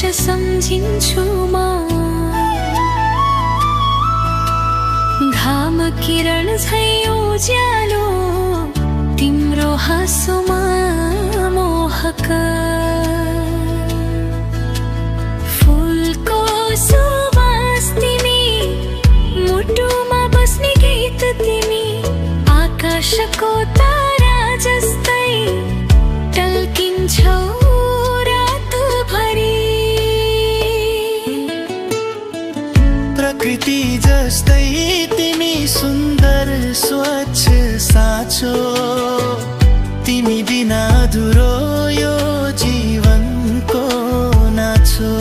सम्झिन्छु म घाम किरण झै उज्यालो तिम्रो हाँसोमा मोहक फूलको सुवास तिमी मुटुमा बस्ने गीत तिमी आकाशको तारा जस्तै टल्किन्छौ प्रकृति जस्तै तिमी सुन्दर स्वच्छ साँचो तिमी बिना अधुरो यो जीवनको नाचो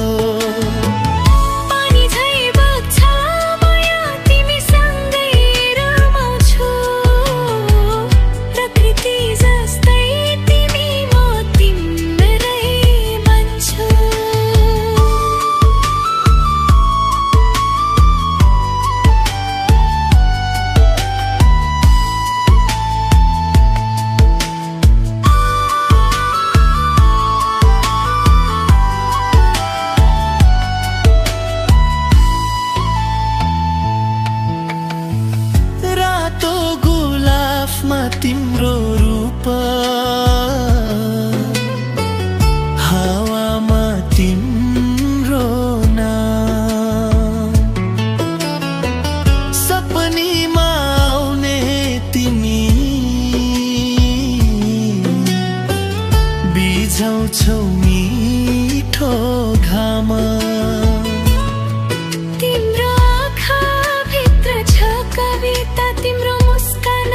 पानी झै बग्छ माया तिमीसँगै रमाउँछु प्रकृति जस्तै तिमी म तिम्रै बन्छु तिम्रो रूप हावामा तिम्रो नाम सपनीमा आउने तिमी बिझाउँछौ मिठो घाम तिम्रो आँखाभित्र छ कविता तिम्रो मुस्कान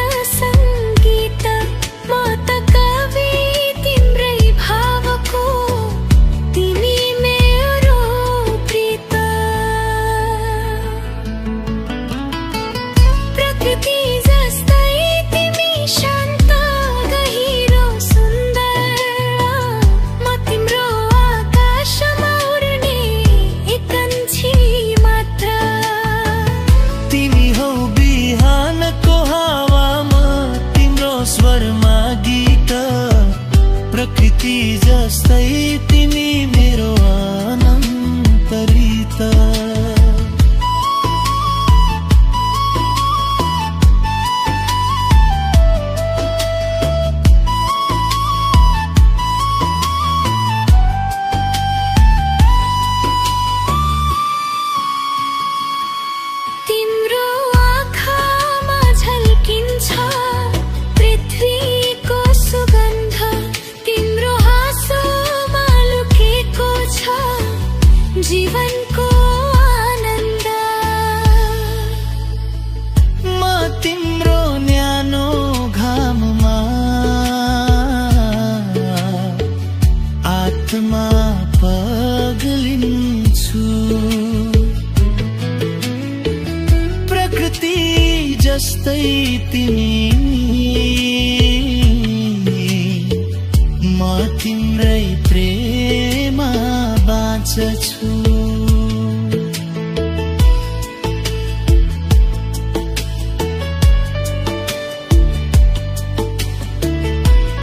स्वरमा गीत प्रकृति जस्तै तिमी मेरो अनन्तरीत तिम्रो आँखामा झल्किन्छ पृथ्वीको सुगन्ध तिम्रो हाँसोमा लुकेको छ जीवनको आनन्द म तिम्रो न्यानो घाममा आत्मा पग्लिन्छु प्रकृति जस्तै तिमी म तिम्रै प्रेममा बाँच्छु।